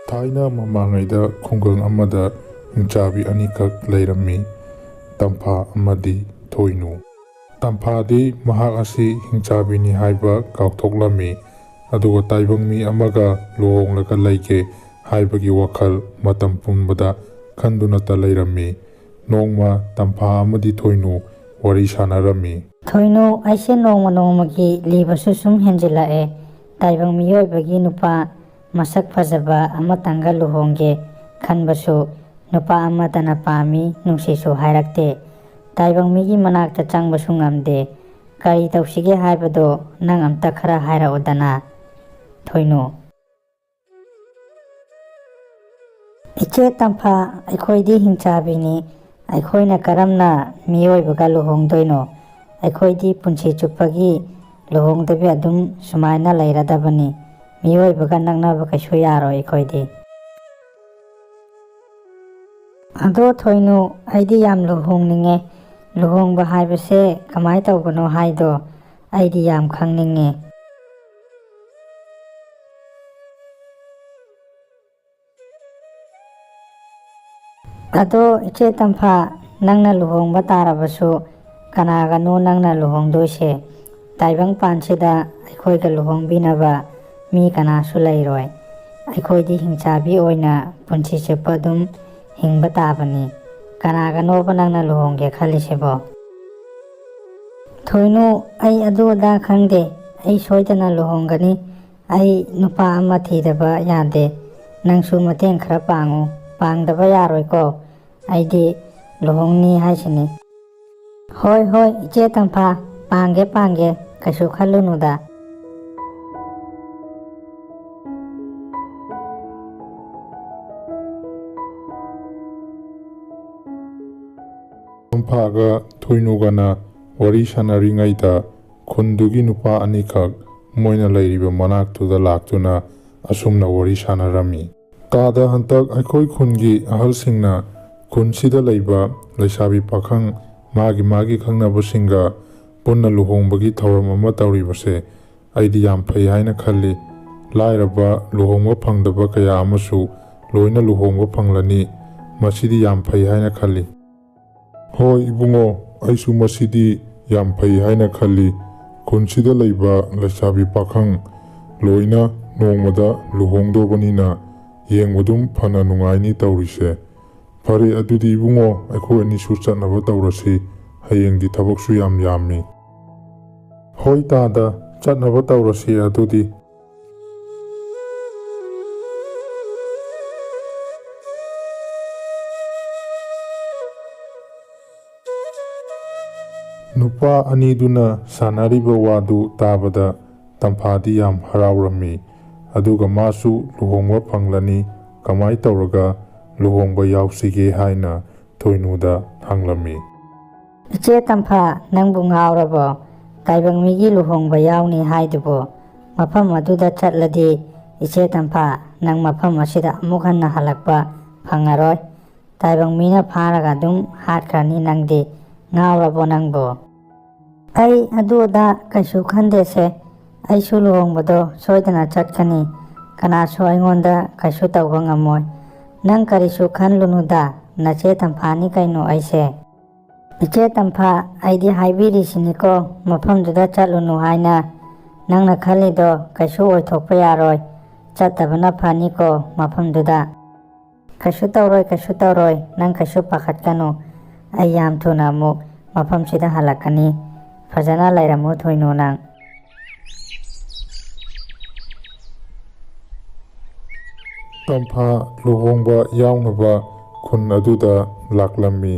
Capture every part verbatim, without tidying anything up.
ꯊꯥꯏꯅ ꯃꯃꯥꯡꯉꯩꯗ ꯈꯨꯡꯒꯪ ꯑꯃꯗ ꯍꯤꯡꯆꯥꯕꯤ ꯑꯅꯤꯈꯛ ꯂꯩꯔꯝꯃꯤ, ꯇꯝꯐꯥ ꯑꯃꯗꯤ ꯊꯣꯏꯅꯨ꯫ ꯇꯝꯐꯥꯗꯤ ꯃꯍꯥꯛ ꯑꯁꯤ ꯍꯤꯡꯆꯥꯕꯤꯅꯤ ꯍꯥꯏꯕ ꯀꯥꯎꯊꯣꯛꯂꯝꯃꯤ, ꯑꯗꯨꯒ ꯇꯥꯏꯕꯪ ꯃꯤ ꯑꯃꯒ ꯂꯨꯍꯣꯡꯂꯒ ꯂꯩꯒꯦ ꯍꯥꯏꯕꯒꯤ ꯋꯥꯈꯜ ꯃꯇꯝ ꯄꯨꯝꯕꯗ ꯈꯟꯗꯨꯅꯇ ꯂꯩꯔꯝꯃꯤ꯫ ꯅꯣꯡꯃ ꯇꯝꯐꯥ ꯑꯃꯗꯤ ꯊꯣꯏꯅꯨ ꯋꯥꯔꯤ ꯁꯥꯟꯅꯔꯝꯃꯤ꯫ ꯊꯣꯏꯅꯨ, ꯑꯩꯁꯦ ꯅꯣꯡꯃ ꯅꯣꯡꯃꯒꯤ ꯂꯤꯕꯁꯨ ꯁꯨꯝ ꯍꯦꯟꯖꯤꯜꯂꯛꯑꯦ꯫ ꯇꯥꯏꯕꯪ ꯃꯤꯑꯣꯏꯕꯒꯤ ꯅꯨꯄꯥ ꯃꯁꯛ ꯐꯖꯕ ꯑꯃꯇꯪꯒ ꯂꯨꯍꯣꯡꯒꯦ ꯈꯟꯕꯁꯨ ꯅꯨꯄꯥ ꯑꯃꯠꯇꯅ ꯄꯥꯝꯃꯤ, ꯅꯨꯡꯁꯤꯁꯨ ꯍꯥꯏꯔꯛꯇꯦ꯫ ꯇꯥꯏꯕꯪ ꯃꯤꯒꯤ ꯃꯅꯥꯛꯇ ꯆꯪꯕꯁꯨ ꯉꯝꯗꯦ꯫ ꯀꯔꯤ ꯇꯧꯁꯤꯒꯦ ꯍꯥꯏꯕꯗꯣ ꯅꯪ ꯑꯝꯇ ꯈꯔ ꯍꯥꯏꯔꯛꯎꯗꯅ, ꯊꯣꯏꯅꯨ꯫ ꯏꯆꯦ ꯇꯝꯐꯥ, ꯑꯩꯈꯣꯏꯗꯤ ꯍꯤꯡꯆꯥꯕꯤꯅꯤ꯫ ꯑꯩꯈꯣꯏꯅ ꯀꯔꯝꯅ ꯃꯤꯑꯣꯏꯕꯒ ꯂꯨꯍꯣꯡꯗꯣꯏꯅꯣ? ꯑꯩꯈꯣꯏꯗꯤ ꯄꯨꯟꯁꯤ ꯆꯨꯞꯄꯒꯤ ꯂꯨꯍꯣꯡꯗꯕꯤ ꯑꯗꯨꯝ ꯁꯨꯃꯥꯏꯅ ꯂꯩꯔꯗꯕꯅꯤ꯫ ꯃꯤꯑꯣꯏꯕꯒ ꯅꯛꯅꯕ ꯀꯩꯁꯨ ꯌꯥꯔꯣꯏ ꯑꯩꯈꯣꯏꯗꯤ꯫ ꯑꯗꯣ ꯊꯣꯏꯅꯨ, ꯑꯩꯗꯤ ꯌꯥꯝ ꯂꯨꯍꯣꯡꯅꯤꯡꯉꯦ꯫ ꯂꯨꯍꯣꯡꯕ ꯍꯥꯏꯕꯁꯦ ꯀꯃꯥꯏ ꯇꯧꯕꯅꯣ ꯍꯥꯏꯗꯣ ꯑꯩꯗꯤ ꯌꯥꯝ ꯈꯪꯅꯤꯡꯉꯦ꯫ ꯑꯗꯣ ꯏꯆꯦ ꯇꯝꯐꯥ, ꯅꯪꯅ ꯂꯨꯍꯣꯡꯕ ꯇꯥꯔꯕꯁꯨ ꯀꯅꯥꯒꯅꯣ ꯅꯪꯅ ꯂꯨꯍꯣꯡꯗꯣꯏꯁꯦ? ꯇꯥꯏꯕꯪ ꯄꯥꯟꯁꯤꯗ ꯑꯩꯈꯣꯏꯒ ꯂꯨꯍꯣꯡꯕꯤꯅꯕ ꯃꯤ ꯀꯅꯥꯁꯨ ꯂꯩꯔꯣꯏ꯫ ꯑꯩꯈꯣꯏꯗꯤ ꯍꯤꯡꯆꯥꯕꯤ ꯑꯣꯏꯅ ꯄꯨꯟꯁꯤ ꯆꯨꯞꯄ ꯑꯗꯨꯝ ꯍꯤꯡꯕ ꯇꯥꯕꯅꯤ꯫ ꯀꯅꯥꯒꯅꯣꯕ ꯅꯪꯅ ꯂꯨꯍꯣꯡꯒꯦ ꯈꯜꯂꯤꯁꯤꯕꯣ? ꯊꯣꯏꯅꯨ, ꯑꯩ ꯑꯗꯨ ꯑꯗꯥ ꯈꯪꯗꯦ꯫ ꯑꯩ ꯁꯣꯏꯗꯅ ꯂꯨꯍꯣꯡꯒꯅꯤ꯫ ꯑꯩ ꯅꯨꯄꯥ ꯑꯃ ꯊꯤꯗꯕ ꯌꯥꯗꯦ꯫ ꯅꯪꯁꯨ ꯃꯇꯦꯡ ꯈꯔ ꯄꯥꯡꯉꯨ꯫ ꯄꯥꯡꯗꯕ ꯌꯥꯔꯣꯏꯀꯣ꯫ ꯑꯩꯗꯤ ꯂꯨꯍꯣꯡꯅꯤ ꯍꯥꯏꯁꯤꯅꯤ꯫ ꯍꯣꯏ, ꯍꯣꯏ, ꯏꯆꯦ ꯇꯝꯐꯥ, ꯄꯥꯡꯒꯦ, ꯄꯥꯡꯒꯦ, ꯀꯩꯁꯨ ꯈꯜꯂꯨꯅꯨꯗ꯫ ꯇꯝꯐꯥꯒ ꯊꯣꯏꯅꯨꯒꯅ ꯋꯥꯔꯤ ꯁꯥꯟꯅꯔꯤꯉꯩꯗ ꯈꯨꯟꯗꯨꯒꯤ ꯅꯨꯄꯥ ꯑꯅꯤꯈꯛ ꯃꯣꯏꯅ ꯂꯩꯔꯤꯕ ꯃꯅꯥꯛꯇꯨꯗ ꯂꯥꯛꯇꯨꯅ ꯑꯁꯨꯝꯅ ꯋꯥꯔꯤ ꯁꯥꯟꯅꯔꯝꯃꯤ꯫ ꯇꯥꯗ, ꯍꯟꯇꯛ ꯑꯩꯈꯣꯏ ꯈꯨꯟꯒꯤ ꯑꯍꯜꯁꯤꯡꯅ ꯈꯨꯟꯁꯤꯗ ꯂꯩꯕ ꯂꯩꯁꯥꯕꯤ ꯄꯥꯈꯪ ꯃꯥꯒꯤ ꯃꯥꯒꯤ ꯈꯪꯅꯕꯁꯤꯡꯒ ꯄꯨꯟꯅ ꯂꯨꯍꯣꯡꯕꯒꯤ ꯊꯧꯔꯝ ꯑꯃ ꯇꯧꯔꯤꯕꯁꯦ ꯑꯩꯗꯤ ꯌꯥꯝ ꯐꯩ ꯍꯥꯏꯅ ꯈꯜꯂꯤ꯫ ꯂꯥꯏꯔꯕ ꯂꯨꯍꯣꯡꯕ ꯐꯪꯗꯕ ꯀꯌꯥ ꯑꯃꯁꯨ ꯂꯣꯏꯅ ꯂꯨꯍꯣꯡꯕ ꯐꯪꯂꯅꯤ꯫ ꯃꯁꯤꯗꯤ ꯌꯥꯝ ꯐꯩ ꯍꯥꯏꯅ ꯈꯜꯂꯤ꯫ ꯍꯣꯏ ꯏꯕꯨꯡꯉꯣ, ꯑꯩꯁꯨ ꯃꯁꯤꯗꯤ ꯌꯥꯝ ꯐꯩ ꯍꯥꯏꯅ ꯈꯜꯂꯤ꯫ ꯈꯨꯟꯁꯤꯗ ꯂꯩꯕ ꯂꯩꯁꯥꯕꯤ ꯄꯥꯈꯪ ꯂꯣꯏꯅ ꯅꯣꯡꯃꯗ ꯂꯨꯍꯣꯡꯗꯧꯕꯅꯤꯅ ꯌꯦꯡꯕꯗꯨꯝ ꯐꯅ ꯅꯨꯡꯉꯥꯏꯅꯤ ꯇꯧꯔꯤꯁꯦ꯫ ꯐꯔꯦ, ꯑꯗꯨꯗꯤ ꯏꯕꯨꯡꯉꯣ, ꯑꯩꯈꯣꯏ ꯑꯅꯤꯁꯨ ꯆꯠꯅꯕ ꯇꯧꯔꯁꯤ꯫ ꯍꯌꯦꯡꯗꯤ ꯊꯕꯛꯁꯨ ꯌꯥꯝ ꯌꯥꯝꯃꯤ꯫ ꯍꯣꯏ ꯇꯥꯗ, ꯆꯠꯅꯕ ꯇꯧꯔꯁꯤ ꯑꯗꯨꯗꯤ꯫ ꯅꯨꯄꯥ ꯑꯅꯤꯗꯨꯅ ꯁꯥꯟꯅꯔꯤꯕ ꯋꯥꯗꯨ ꯇꯥꯕꯗ ꯇꯝꯐꯥꯗꯤ ꯌꯥꯝ ꯍꯔꯥꯎꯔꯝꯃꯤ꯫ ꯑꯗꯨꯒ ꯃꯥꯁꯨ ꯂꯨꯍꯣꯡꯕ ꯐꯪꯂꯅꯤ, ꯀꯃꯥꯏ ꯇꯧꯔꯒ ꯂꯨꯍꯣꯡꯕ ꯌꯥꯎꯁꯤꯒꯦ ꯍꯥꯏꯅ ꯊꯣꯏꯅꯨꯗ ꯍꯪꯂꯝꯃꯤ꯫ "ꯏꯆꯦ ꯇꯝꯐꯥ, ꯅꯪꯕꯨ ꯉꯥꯎꯔꯕꯣ? ꯇꯥꯏꯕꯪ ꯃꯤꯒꯤ ꯂꯨꯍꯣꯡꯕ ꯌꯥꯎꯅꯤ ꯍꯥꯏꯗꯨꯕꯨ? ꯃꯐꯝ ꯑꯗꯨꯗ ꯆꯠꯂꯗꯤ, ꯏꯆꯦ ꯇꯝꯐꯥ, ꯅꯪ ꯃꯐꯝ ꯑꯁꯤꯗ ꯑꯃꯨꯛ ꯍꯟꯅ ꯍꯜꯂꯛꯄ ꯐꯪꯉꯔꯣꯏ꯫ ꯇꯥꯏꯕꯪ ꯃꯤꯅ ꯐꯥꯔꯒ ꯑꯗꯨꯝ ꯍꯥꯠꯈ꯭ꯔꯅꯤ ꯅꯪꯗꯤ꯫ ꯉꯥꯎꯔꯕꯣ ꯅꯪꯕꯨ?" "ꯑꯩ ꯑꯗꯨ ꯑꯗꯥ ꯀꯩꯁꯨ ꯈꯟꯗꯦꯁꯦ꯫ ꯑꯩꯁꯨ ꯂꯨꯍꯣꯡꯕꯗꯣ ꯁꯣꯏꯗꯅ ꯆꯠꯀꯅꯤ꯫ ꯀꯅꯥꯁꯨ ꯑꯩꯉꯣꯟꯗ ꯀꯩꯁꯨ ꯇꯧꯕ ꯉꯝꯃꯣꯏ꯫ ꯅꯪ ꯀꯔꯤꯁꯨ ꯈꯜꯂꯨꯅꯨꯗ, ꯅꯆꯦ ꯇꯝꯐꯥꯅꯤ ꯀꯩꯅꯣ ꯑꯩꯁꯦ꯫" "ꯏꯆꯦ ꯇꯝꯐꯥ, ꯑꯩꯗꯤ ꯍꯥꯏꯕꯤꯔꯤꯁꯤꯅꯤꯀꯣ, ꯃꯐꯝꯗꯨꯗ ꯆꯠꯂꯨꯅꯨ ꯍꯥꯏꯅ꯫ ꯅꯪꯅ ꯈꯜꯂꯤꯗꯣ ꯀꯩꯁꯨ ꯑꯣꯏꯊꯣꯛꯄ ꯌꯥꯔꯣꯏ꯫ ꯆꯠꯇꯕꯅ ꯐꯅꯤꯀꯣ ꯃꯐꯝꯗꯨꯗ꯫" "ꯀꯩꯁꯨ ꯇꯧꯔꯣꯏ, ꯀꯩꯁꯨ ꯇꯧꯔꯣꯏ, ꯅꯪ ꯀꯩꯁꯨ ꯄꯥꯈꯠꯀꯅꯨ꯫ ꯑꯩ ꯌꯥꯝ ꯊꯨꯅ ꯑꯃꯨꯛ ꯃꯐꯝꯁꯤꯗ ꯍꯜꯂꯛꯀꯅꯤ꯫ ꯐꯖꯅ ꯂꯩꯔꯝꯃꯨ ꯊꯣꯏꯅꯨ ꯅꯪ꯫" ꯇꯝꯐꯥ ꯂꯨꯍꯣꯡꯕ ꯌꯥꯎꯅꯕ ꯈꯨꯟ ꯑꯗꯨꯗ ꯂꯥꯛꯂꯝꯃꯤ꯫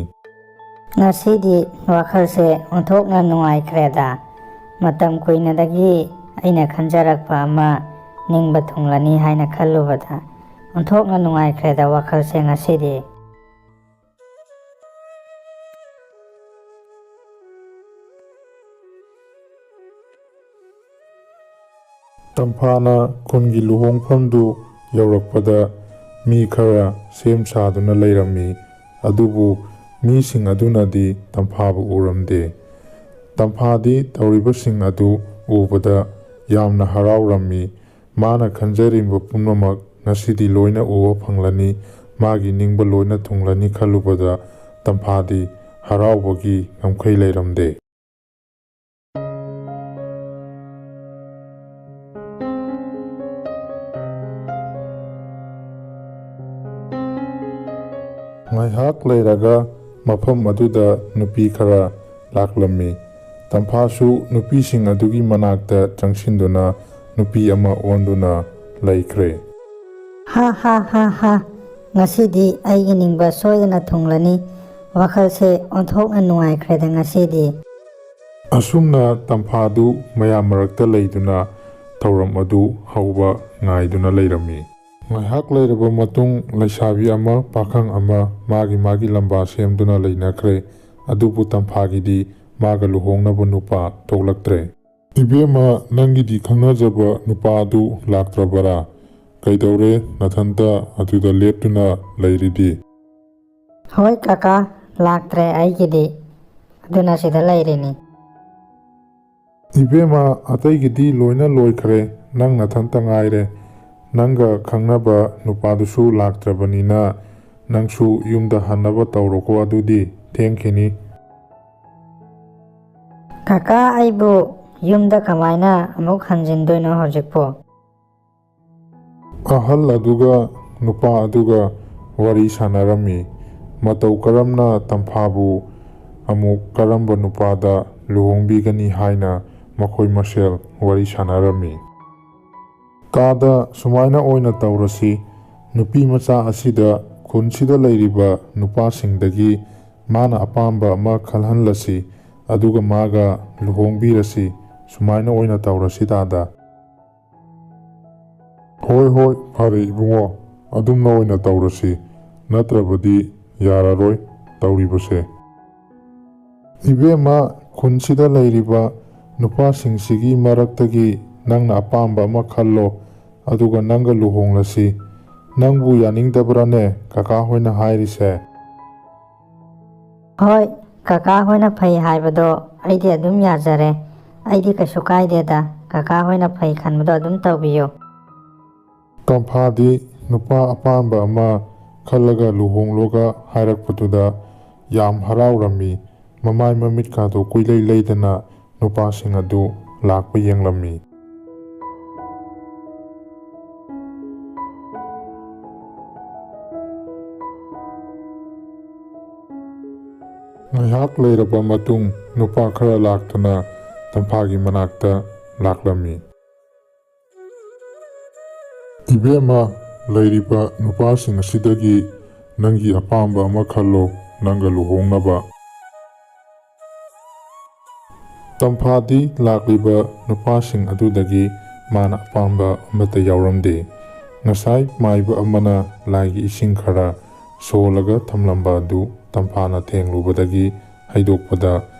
"ꯉꯁꯤꯗꯤ ꯋꯥꯈꯜꯁꯦ ꯑꯣꯟꯊꯣꯛꯅ ꯅꯨꯡꯉꯥꯏꯈ꯭ꯔꯦꯗ꯫ ꯃꯇꯝ ꯀꯨꯏꯅꯗꯒꯤ ꯑꯩꯅ ꯈꯟꯖꯔꯛꯄ ꯑꯃ ꯅꯤꯡꯕ ꯊꯨꯡꯂꯅꯤ ꯍꯥꯏꯅ ꯈꯜꯂꯨꯕꯗ ꯑꯣꯟꯊꯣꯛꯅ ꯅꯨꯡꯉꯥꯏꯈ꯭ꯔꯦꯗ ꯋꯥꯈꯜꯁꯦ ꯉꯁꯤꯗꯤ꯫" ꯇꯝꯐꯥꯅ ꯈꯨꯟꯒꯤ ꯂꯨꯍꯣꯡꯐꯝꯗꯨ ꯌꯧꯔꯛꯄꯗ ꯃꯤ ꯈꯔ ꯁꯦꯝ ꯁꯥꯗꯨꯅ ꯂꯩꯔꯝꯃꯤ꯫ ꯑꯗꯨꯕꯨ ꯃꯤꯁꯤꯡ ꯑꯗꯨꯅꯗꯤ ꯇꯝꯐꯥꯕꯨ ꯎꯔꯝꯗꯦ꯫ ꯇꯝꯐꯥꯗꯤ ꯇꯧꯔꯤꯕꯁꯤꯡ ꯑꯗꯨ ꯎꯕꯗ ꯌꯥꯝꯅ ꯍꯔꯥꯎꯔꯝꯃꯤ꯫ ꯃꯥꯅ ꯈꯟꯖꯔꯤꯕ ꯄꯨꯝꯅꯃꯛ ꯉꯁꯤꯗꯤ ꯂꯣꯏꯅ ꯎꯕ ꯐꯪꯂꯅꯤ, ꯃꯥꯒꯤ ꯅꯤꯡꯕ ꯂꯣꯏꯅ ꯊꯨꯡꯂꯅꯤ ꯈꯜꯂꯨꯕꯗ ꯇꯝꯐꯥꯗꯤ ꯍꯔꯥꯎꯕꯒꯤ ꯉꯝꯈꯩ ꯂꯩꯔꯝꯗꯦ꯫ ꯉꯥꯏꯍꯥꯛ ꯂꯩꯔꯒ ꯃꯐꯝ ꯑꯗꯨꯗ ꯅꯨꯄꯤ ꯈꯔ ꯂꯥꯛꯂꯝꯃꯤ꯫ ꯇꯝꯐꯥꯁꯨ ꯅꯨꯄꯤꯁꯤꯡ ꯑꯗꯨꯒꯤ ꯃꯅꯥꯛꯇ ꯆꯪꯁꯤꯟꯗꯨꯅ ꯅꯨꯄꯤ ꯑꯃ ꯑꯣꯟꯗꯨꯅ ꯂꯩꯈ꯭ꯔꯦ꯫ "ꯍꯥ ꯍꯥ ꯍꯥ ꯍꯥ, ꯉꯁꯤꯗꯤ ꯑꯩꯒꯤ ꯅꯤꯡꯕ ꯁꯣꯏꯗꯅ ꯊꯨꯡꯂꯅꯤ꯫ ꯋꯥꯈꯜꯁꯦ ꯑꯣꯟꯊꯣꯛꯅ ꯅꯨꯡꯉꯥꯏꯈ꯭ꯔꯦꯗ ꯉꯁꯤꯗꯤ"꯫ ꯑꯁꯨꯝꯅ ꯇꯝꯐꯥꯗꯨ ꯃꯌꯥꯝ ꯃꯔꯛꯇ ꯂꯩꯗꯨꯅ ꯊꯧꯔꯝ ꯑꯗꯨ ꯍꯧꯕ ꯉꯥꯏꯗꯨꯅ ꯂꯩꯔꯝꯃꯤ꯫ ꯉꯥꯏꯍꯥꯛ ꯂꯩꯔꯕ ꯃꯇꯨꯡ ꯂꯩꯁꯥꯕꯤ ꯑꯃ ꯄꯥꯈꯪ ꯑꯃ ꯃꯥꯒꯤ ꯃꯥꯒꯤ ꯂꯝꯕꯥ ꯁꯦꯝꯗꯨꯅ ꯂꯩꯅꯈ꯭ꯔꯦ꯫ ꯑꯗꯨꯕꯨ ꯇꯝꯐꯥꯒꯤꯗꯤ ꯃꯥꯒ ꯂꯨꯍꯣꯡꯅꯕ ꯅꯨꯄꯥ ꯊꯣꯛꯂꯛꯇ꯭ꯔꯦ꯫ "ꯏꯕꯦꯝꯃ, ꯅꯪꯒꯤꯗꯤ ꯈꯪꯅꯖꯕ ꯅꯨꯄꯥ ꯑꯗꯨ ꯂꯥꯛꯇ꯭ꯔꯕꯔꯥ? ꯀꯩꯗꯧꯔꯦ ꯅꯊꯟꯇ ꯑꯗꯨꯗ ꯂꯦꯞꯇꯨꯅ ꯂꯩꯔꯤꯗꯤ?" "ꯍꯣꯏ ꯀꯀꯥ, ꯂꯥꯛꯇ꯭ꯔꯦ ꯑꯩꯒꯤꯗꯤ, ꯑꯗꯨꯅ ꯁꯤꯗ ꯂꯩꯔꯤꯅꯤ"꯫ "ꯏꯕꯦꯝꯃ, ꯑꯇꯩꯒꯤꯗꯤ ꯂꯣꯏꯅ ꯂꯣꯏꯈ꯭ꯔꯦ, ꯅꯪ ꯅꯊꯟꯇ ꯉꯥꯏꯔꯦ꯫ ꯅꯪꯒ ꯈꯪꯅꯕ ꯅꯨꯄꯥꯗꯨꯁꯨ ꯂꯥꯛꯇ꯭ꯔꯕꯅꯤꯅ ꯅꯪꯁꯨ ꯌꯨꯝꯗ ꯍꯟꯅꯕ ꯇꯧꯔꯣꯀꯣ, ꯑꯗꯨꯗꯤ ꯊꯦꯡꯈꯤꯅꯤ"꯫ "ꯀꯀꯥ, ꯑꯩꯕꯨ ꯌꯨꯝꯗ ꯀꯃꯥꯏꯅ ꯑꯃꯨꯛ ꯍꯟꯖꯤꯟꯗꯣꯏꯅꯣ ꯍꯧꯖꯤꯛꯄꯨ?" ꯑꯍꯜ ꯑꯗꯨꯒ ꯅꯨꯄꯥ ꯑꯗꯨꯒ ꯋꯥꯔꯤ ꯁꯥꯟꯅꯔꯝꯃꯤ꯫ ꯃꯇꯧ ꯀꯔꯝꯅ ꯇꯝꯐꯥꯕꯨ ꯑꯃꯨꯛ ꯀꯔꯝꯕ ꯅꯨꯄꯥꯗ ꯂꯨꯍꯣꯡꯕꯤꯒꯅꯤ ꯍꯥꯏꯅ ꯃꯈꯣꯏ ꯃꯁꯦꯜ ꯋꯥꯔꯤ ꯁꯥꯟꯅꯔꯝꯃꯤ꯫ "ꯀꯥꯗ ꯁꯨꯃꯥꯏꯅ ꯑꯣꯏꯅ ꯇꯧꯔꯁꯤ, ꯅꯨꯄꯤ ꯃꯆꯥ ꯑꯁꯤꯗ ꯈꯨꯟꯁꯤꯗ ꯂꯩꯔꯤꯕ ꯅꯨꯄꯥꯁꯤꯡꯗꯒꯤ ꯃꯥꯅ ꯑꯄꯥꯝꯕ ꯑꯃ ꯈꯜꯍꯜꯂꯁꯤ, ꯑꯗꯨꯒ ꯃꯥꯒ ꯂꯨꯍꯣꯡꯕꯤꯔꯁꯤ꯫ ꯁꯨꯃꯥꯏꯅ ꯑꯣꯏꯅ ꯇꯧꯔꯁꯤ ꯗꯥꯗꯥ"꯫ "ꯍꯣꯏ, ꯍꯣꯏ, ꯐꯔꯦ ꯏꯕꯨꯡꯉꯣ, ꯑꯗꯨꯝꯅ ꯑꯣꯏꯅ ꯇꯧꯔꯁꯤ, ꯅꯠꯇ꯭ꯔꯕꯗꯤ ꯌꯥꯔꯔꯣꯏ ꯇꯧꯔꯤꯕꯁꯦ"꯫ "ꯏꯕꯦꯝꯃ, ꯈꯨꯟꯁꯤꯗ ꯂꯩꯔꯤꯕ ꯅꯨꯄꯥꯁꯤꯡꯁꯤꯒꯤ ꯃꯔꯛꯇꯒꯤ ꯅꯪꯅ ꯑꯄꯥꯝꯕ ꯑꯃ ꯈꯜꯂꯣ, ꯑꯗꯨꯒ ꯅꯪꯒ ꯂꯨꯍꯣꯡꯂꯁꯤ꯫ ꯅꯪꯕꯨ ꯌꯥꯅꯤꯡꯗꯕ꯭ꯔꯥꯅꯦ ꯀꯀꯥ ꯍꯣꯏꯅ ꯍꯥꯏꯔꯤꯁꯦ?" "ꯍꯣꯏ, ꯀꯀꯥ ꯍꯣꯏꯅ ꯐꯩ ꯍꯥꯏꯕꯗꯣ ꯑꯩꯗꯤ ꯑꯗꯨꯝ ꯌꯥꯖꯔꯦ꯫ ꯑꯩꯗꯤ ꯀꯩꯁꯨ ꯀꯥꯏꯗꯦꯗ, ꯀꯀꯥ ꯍꯣꯏꯅ ꯐꯩ ꯈꯟꯕꯗꯣ ꯑꯗꯨꯝ ꯇꯧꯕꯤꯌꯨ"꯫ ꯇꯝꯐꯥꯗꯤ ꯅꯨꯄꯥ ꯑꯄꯥꯝꯕ ꯑꯃ ꯈꯜꯂꯒ ꯂꯨꯍꯣꯡꯂꯣꯒ ꯍꯥꯏꯔꯛꯄꯗꯨꯗ ꯌꯥꯝ ꯍꯔꯥꯎꯔꯝꯃꯤ꯫ ꯃꯃꯥꯏ ꯃꯃꯤꯠꯀꯥꯗꯣ ꯀꯨꯏꯂꯩ ꯂꯩꯗꯅ ꯅꯨꯄꯥꯁꯤꯡ ꯑꯗꯨ ꯂꯥꯛꯄ ꯌꯦꯡꯂꯝꯃꯤ꯫ ꯉꯥꯏꯍꯥꯛ ꯂꯩꯔꯕ ꯃꯇꯨꯡ ꯅꯨꯄꯥ ꯈꯔ ꯂꯥꯛꯇꯨꯅ ꯇꯝꯐꯥꯒꯤ ꯃꯅꯥꯛꯇ ꯂꯥꯛꯂꯝꯃꯤ꯫ "ꯏꯕꯦꯝꯃ, ꯂꯩꯔꯤꯕ ꯅꯨꯄꯥꯁꯤꯡ ꯑꯁꯤꯗꯒꯤ ꯅꯪꯒꯤ ꯑꯄꯥꯝꯕ ꯑꯃ ꯈꯜꯂꯣ, ꯅꯪꯒ ꯂꯨꯍꯣꯡꯅꯕ꯫" ꯇꯝꯐꯥꯗꯤ ꯂꯥꯛꯂꯤꯕ ꯅꯨꯄꯥꯁꯤꯡ ꯑꯗꯨꯗꯒꯤ ꯃꯥꯅ ꯑꯄꯥꯝꯕ ꯑꯃꯠꯇ ꯌꯥꯎꯔꯝꯗꯦ꯫ ꯉꯁꯥꯏ ꯃꯥꯏꯕ ꯑꯃꯅ ꯂꯥꯏꯒꯤ ꯏꯁꯤꯡ ꯈꯔ ꯁꯣꯜꯂꯒ ꯊꯝꯂꯝꯕ ꯑꯗꯨ ꯇꯝꯐꯥꯅ ꯊꯦꯡꯂꯨꯕꯗꯒꯤ ꯍꯩꯗꯣꯛꯄꯗ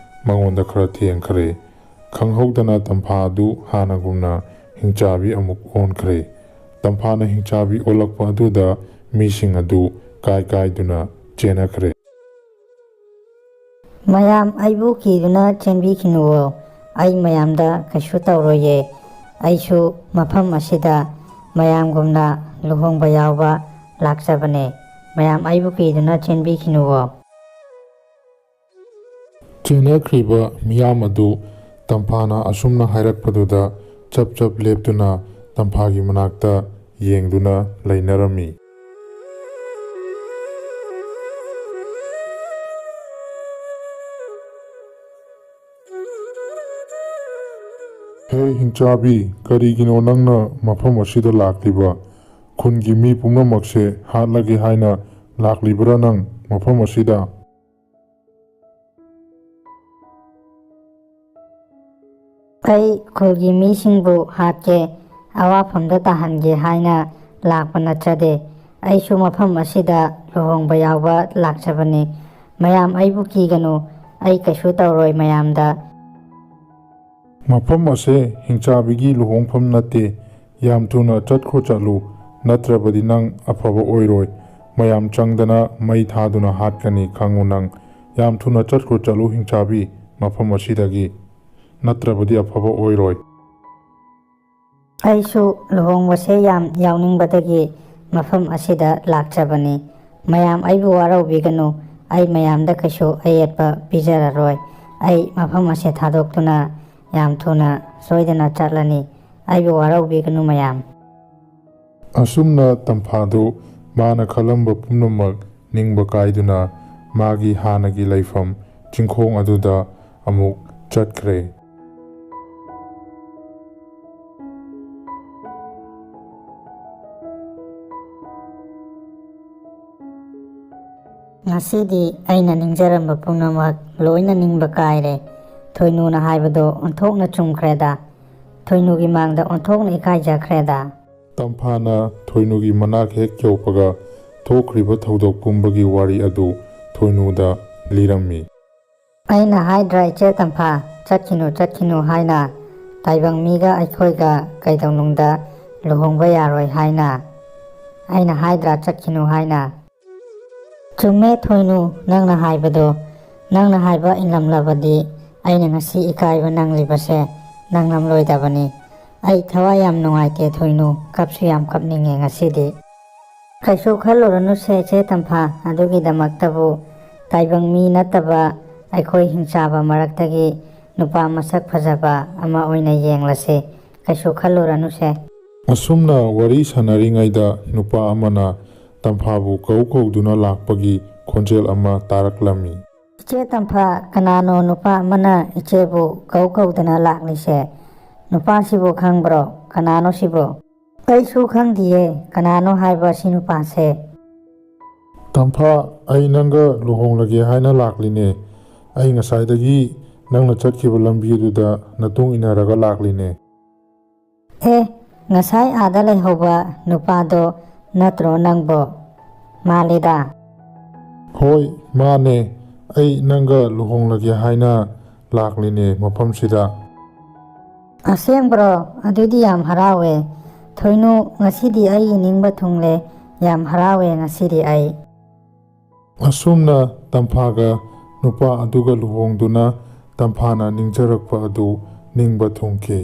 ꯃꯉꯣꯟꯗ ꯈꯔ ꯊꯦꯡꯈ꯭ꯔꯦ꯫ ꯈꯪꯍꯧꯗꯅ ꯇꯝꯐꯥ ꯑꯗꯨ ꯍꯥꯟꯅꯒꯨꯝꯅ ꯍꯤꯡꯆꯥꯕꯤ ꯑꯃꯨꯛ ꯑꯣꯟꯈ꯭ꯔꯦ꯫ ꯇꯝꯐꯥꯅ ꯍꯤꯡꯆꯥꯕꯤ ꯑꯣꯜꯂꯛꯄ ꯑꯗꯨꯗ ꯃꯤꯁꯤꯡ ꯑꯗꯨ ꯀꯥꯏ ꯀꯥꯏꯗꯨꯅ ꯆꯦꯟꯅꯈ꯭ꯔꯦ꯫ "ꯃꯌꯥꯝ ꯑꯩꯕꯨ ꯀꯤꯗꯨꯅ ꯆꯦꯟꯕꯤꯈꯤꯅꯨꯋꯣ꯫ ꯑꯩ ꯃꯌꯥꯝꯗ ꯀꯩꯁꯨ ꯇꯧꯔꯣꯏꯌꯦ꯫ ꯑꯩꯁꯨ ꯃꯐꯝ ꯑꯁꯤꯗ ꯃꯌꯥꯝꯒꯨꯝꯅ ꯂꯨꯍꯣꯡꯕ ꯌꯥꯎꯕ ꯂꯥꯛꯆꯕꯅꯦ꯫ ꯃꯌꯥꯝ ꯑꯩꯕꯨ ꯀꯤꯗꯨꯅ ꯆꯦꯟꯕꯤꯈꯤꯅꯨꯋꯣ꯫" ꯆꯦꯟꯅꯈ꯭ꯔꯤꯕ ꯃꯤꯌꯥꯝ ꯑꯗꯨ ꯇꯝꯐꯥꯅ ꯑꯁꯨꯝꯅ ꯍꯥꯏꯔꯛꯄꯗꯨꯗ ꯆꯞ ꯆꯞ ꯂꯦꯞꯇꯨꯅ ꯇꯝꯐꯥꯒꯤ ꯃꯅꯥꯛꯇ ꯌꯦꯡꯗꯨꯅ ꯂꯩꯅꯔꯝꯃꯤ꯫ "ꯍꯦ ꯍꯤꯡꯆꯥꯕꯤ, ꯀꯔꯤꯒꯤꯅꯣ ꯅꯪꯅ ꯃꯐꯝ ꯑꯁꯤꯗ ꯂꯥꯛꯂꯤꯕ? ꯈꯨꯟꯒꯤ ꯃꯤ ꯄꯨꯝꯅꯃꯛꯁꯦ ꯍꯥꯠꯂꯒꯦ ꯍꯥꯏꯅ ꯂꯥꯛꯂꯤꯕ꯭ꯔꯥ ꯅꯪ ꯃꯐꯝ ꯑꯁꯤꯗ?" "ꯑꯩ ꯈꯨꯜꯒꯤ ꯃꯤꯁꯤꯡꯕꯨ ꯍꯥꯠꯀꯦ, ꯑꯋꯥꯐꯝꯗ ꯇꯥꯍꯟꯒꯦ ꯍꯥꯏꯅ ꯂꯥꯛꯄ ꯅꯠꯆꯗꯦ꯫ ꯑꯩꯁꯨ ꯃꯐꯝ ꯑꯁꯤꯗ ꯂꯨꯍꯣꯡꯕ ꯌꯥꯎꯕ ꯂꯥꯛꯆꯕꯅꯤ꯫ ꯃꯌꯥꯝ ꯑꯩꯕꯨ ꯀꯤꯒꯅꯨ, ꯑꯩ ꯀꯩꯁꯨ ꯇꯧꯔꯣꯏ ꯃꯌꯥꯝꯗ꯫" "ꯃꯐꯝ ꯑꯁꯦ ꯍꯤꯡꯆꯥꯕꯤꯒꯤ ꯂꯨꯍꯣꯡꯐꯝ ꯅꯠꯇꯦ꯫ ꯌꯥꯝ ꯊꯨꯅ ꯆꯠꯈ꯭ꯔꯣ ꯆꯠꯂꯨ, ꯅꯠꯇ꯭ꯔꯕꯗꯤ ꯅꯪ ꯑꯐꯕ ꯑꯣꯏꯔꯣꯏ꯫ ꯃꯌꯥꯝ ꯆꯪꯗꯅ ꯃꯩ ꯊꯥꯗꯨꯅ ꯍꯥꯠꯀꯅꯤ ꯈꯪꯉꯨ ꯅꯪ꯫ ꯌꯥꯝ ꯊꯨꯅ ꯆꯠꯈ꯭ꯔꯣ ꯆꯠꯂꯨ ꯍꯤꯡꯆꯥꯕꯤ ꯃꯐꯝ ꯑꯁꯤꯗꯒꯤ, ꯅꯠꯇ꯭ꯔꯕꯗꯤ ꯑꯐꯕ ꯑꯣꯏꯔꯣꯏ꯫" ꯑꯩꯁꯨ ꯂꯨꯍꯣꯡꯕꯁꯦ ꯌꯥꯝ ꯌꯥꯎꯅꯤꯡꯕꯗꯒꯤ ꯃꯐꯝ ꯑꯁꯤꯗ ꯂꯥꯛꯆꯕꯅꯤ꯫ ꯃꯌꯥꯝ ꯑꯩꯕꯨ ꯋꯥꯔꯧꯕꯤꯒꯅꯨ, ꯑꯩ ꯃꯌꯥꯝꯗ ꯀꯩꯁꯨ ꯑꯌꯦꯠꯄ ꯄꯤꯖꯔꯔꯣꯏ꯫ ꯑꯩ ꯃꯐꯝ ꯑꯁꯦ ꯊꯥꯗꯣꯛꯇꯨꯅ ꯌꯥꯝ ꯊꯨꯅ ꯁꯣꯏꯗꯅ ꯆꯠꯂꯅꯤ꯫ ꯑꯩꯕꯨ ꯋꯥꯔꯧꯕꯤꯒꯅꯨ ꯃꯌꯥꯝ꯫ ꯑꯁꯨꯝꯅ ꯇꯝꯐꯥꯗꯨ ꯃꯥꯅ ꯈꯜꯂꯝꯕ ꯄꯨꯝꯅꯃꯛ ꯅꯤꯡꯕ ꯀꯥꯏꯗꯨꯅ ꯃꯥꯒꯤ ꯍꯥꯟꯅꯒꯤ ꯂꯩꯐꯝ ꯆꯤꯡꯈꯣꯡ ꯑꯗꯨꯗ ꯑꯃꯨꯛ ꯆꯠꯈ꯭ꯔꯦ꯫ ꯉꯁꯤꯗꯤ ꯑꯩꯅ ꯅꯤꯡꯖꯔꯝꯕ ꯄꯨꯝꯅꯃꯛ ꯂꯣꯏꯅ ꯅꯤꯡꯕ ꯀꯥꯏꯔꯦ꯫ ꯊꯣꯏꯅꯨꯅ ꯍꯥꯏꯕꯗꯣ ꯑꯣꯟꯊꯣꯛꯅ ꯆꯨꯝꯈ꯭ꯔꯦꯗ꯫ ꯊꯣꯏꯅꯨꯒꯤ ꯃꯥꯡꯗ ꯑꯣꯟꯊꯣꯛꯅ ꯏꯀꯥꯏꯖꯈ꯭ꯔꯦꯗ꯫ ꯇꯝꯐꯥꯅ ꯊꯣꯏꯅꯨꯒꯤ ꯃꯅꯥꯛ ꯍꯦꯛ ꯌꯧꯕꯒ ꯊꯣꯛꯈ꯭ꯔꯤꯕ ꯊꯧꯗꯣꯛ ꯄꯨꯝꯕꯒꯤ ꯋꯥꯔꯤ ꯑꯗꯨ ꯊꯣꯏꯅꯨꯗ ꯂꯤꯔꯝꯃꯤ꯫ ꯑꯩꯅ ꯍꯥꯏꯗ꯭ꯔꯥ ꯏꯆꯦ ꯇꯝꯐꯥ, ꯆꯠꯈꯤꯅꯨ ꯆꯠꯈꯤꯅꯨ ꯍꯥꯏꯅ, ꯇꯥꯏꯕꯪ ꯃꯤꯒ ꯑꯩꯈꯣꯏꯒ ꯀꯩꯗꯧꯅꯨꯡꯗ ꯂꯨꯍꯣꯡꯕ ꯌꯥꯔꯣꯏ ꯍꯥꯏꯅ? ꯑꯩꯅ ꯍꯥꯏꯗ꯭ꯔꯥ ꯆꯠꯈꯤꯅꯨ ꯍꯥꯏꯅ? ꯆꯨꯝꯃꯦ ꯊꯣꯏꯅꯨ, ꯅꯪꯅ ꯍꯥꯏꯕꯗꯣ꯫ ꯅꯪꯅ ꯍꯥꯏꯕ ꯏꯜꯂꯝꯂꯕꯗꯤ ꯑꯩꯅ ꯉꯁꯤ ꯏꯀꯥꯏꯕ ꯅꯪꯂꯤꯕꯁꯦ ꯅꯪꯂꯝꯂꯣꯏꯗꯕꯅꯤ꯫ ꯑꯩ ꯊꯋꯥꯏ ꯌꯥꯝ ꯅꯨꯡꯉꯥꯏꯇꯦ ꯊꯣꯏꯅꯨ, ꯀꯞꯁꯨ ꯌꯥꯝ ꯀꯞꯅꯤꯡꯉꯦ ꯉꯁꯤꯗꯤ꯫ ꯀꯩꯁꯨ ꯈꯜꯂꯨꯔꯅꯨꯁꯦ ꯏꯆꯦ ꯇꯝꯐꯥ, ꯑꯗꯨꯒꯤꯗꯃꯛꯇꯕꯨ ꯇꯥꯏꯕꯪ ꯃꯤ ꯅꯠꯇꯕ ꯑꯩꯈꯣꯏ ꯍꯤꯡꯆꯥꯕ ꯃꯔꯛꯇꯒꯤ ꯅꯨꯄꯥ ꯃꯁꯛ ꯐꯖꯕ ꯑꯃ ꯑꯣꯏꯅ ꯌꯦꯡꯂꯁꯤ꯫ ꯀꯩꯁꯨ ꯈꯜꯂꯨꯔꯅꯨꯁꯦ꯫ ꯑꯁꯨꯝꯅ ꯋꯥꯔꯤ ꯁꯥꯟꯅꯔꯤꯉꯩꯗ ꯅꯨꯄꯥ ꯑꯃꯅ ꯇꯝꯐꯥꯕꯨ ꯀꯧ ꯀꯧꯗꯨꯅ ꯂꯥꯛꯄꯒꯤ ꯈꯣꯟꯖꯦꯜ ꯑꯃ ꯇꯥꯔꯛꯂꯝꯃꯤ꯫ ꯏꯆꯦ ꯇꯝꯐꯥ, ꯀꯅꯥꯅꯣ ꯅꯨꯄꯥ ꯑꯃꯅ ꯏꯆꯦꯕꯨ ꯀꯧ ꯀꯧꯗꯅ ꯂꯥꯛꯂꯤꯁꯦ? ꯅꯨꯄꯥꯁꯤꯕꯨ ꯈꯪꯕ꯭ꯔꯣ? ꯀꯅꯥꯅꯣ ꯁꯤꯕꯨ? ꯑꯩꯁꯨ ꯈꯪꯗꯤꯌꯦ, ꯀꯅꯥꯅꯣ ꯍꯥꯏꯕ ꯁꯤ ꯅꯨꯄꯥꯁꯦ? ꯇꯝꯐꯥ, ꯑꯩ ꯅꯪꯒ ꯂꯨꯍꯣꯡꯂꯒꯦ ꯍꯥꯏꯅ ꯂꯥꯛꯂꯤꯅꯦ꯫ ꯑꯩ ꯉꯁꯥꯏꯗꯒꯤ ꯅꯪꯅ ꯆꯠꯈꯤꯕ ꯂꯝꯕꯤ ꯑꯗꯨꯗ ꯅꯇꯨꯡ ꯏꯟꯅꯔꯒ ꯂꯥꯛꯂꯤꯅꯦ꯫ ꯑꯦ, ꯉꯁꯥꯏ ꯑꯥꯗ ꯂꯩꯍꯧꯕ ꯅꯨꯄꯥꯗꯣ ꯅꯠꯇ꯭ꯔꯣ ꯅꯪꯕꯣ? ꯃꯥꯜꯂꯤꯗ꯫ ꯍꯣꯏ, ꯃꯥꯅꯦ꯫ ꯑꯩ ꯅꯪꯒ ꯂꯨꯍꯣꯡꯂꯒꯦ ꯍꯥꯏꯅ ꯂꯥꯛꯂꯤꯅꯦ ꯃꯐꯝꯁꯤꯗ꯫ ꯑꯁꯦꯡꯕ꯭ꯔꯣ? ꯑꯗꯨꯗꯤ ꯌꯥꯝ ꯍꯔꯥꯎꯋꯦ꯫ ꯊꯣꯏꯅꯨ, ꯉꯁꯤꯗꯤ ꯑꯩꯒꯤ ꯅꯤꯡꯕ ꯊꯨꯡꯂꯦ꯫ ꯌꯥꯝ ꯍꯔꯥꯎꯋꯦ ꯉꯁꯤꯗꯤ ꯑꯩ꯫ ꯑꯁꯨꯝꯅ ꯇꯝꯐꯥꯒ ꯅꯨꯄꯥ ꯑꯗꯨꯒ ꯂꯨꯍꯣꯡꯗꯨꯅ ꯇꯝꯐꯥꯅ ꯅꯤꯡꯖꯔꯛꯄ ꯑꯗꯨ ꯅꯤꯡꯕ ꯊꯨꯡꯈꯤ꯫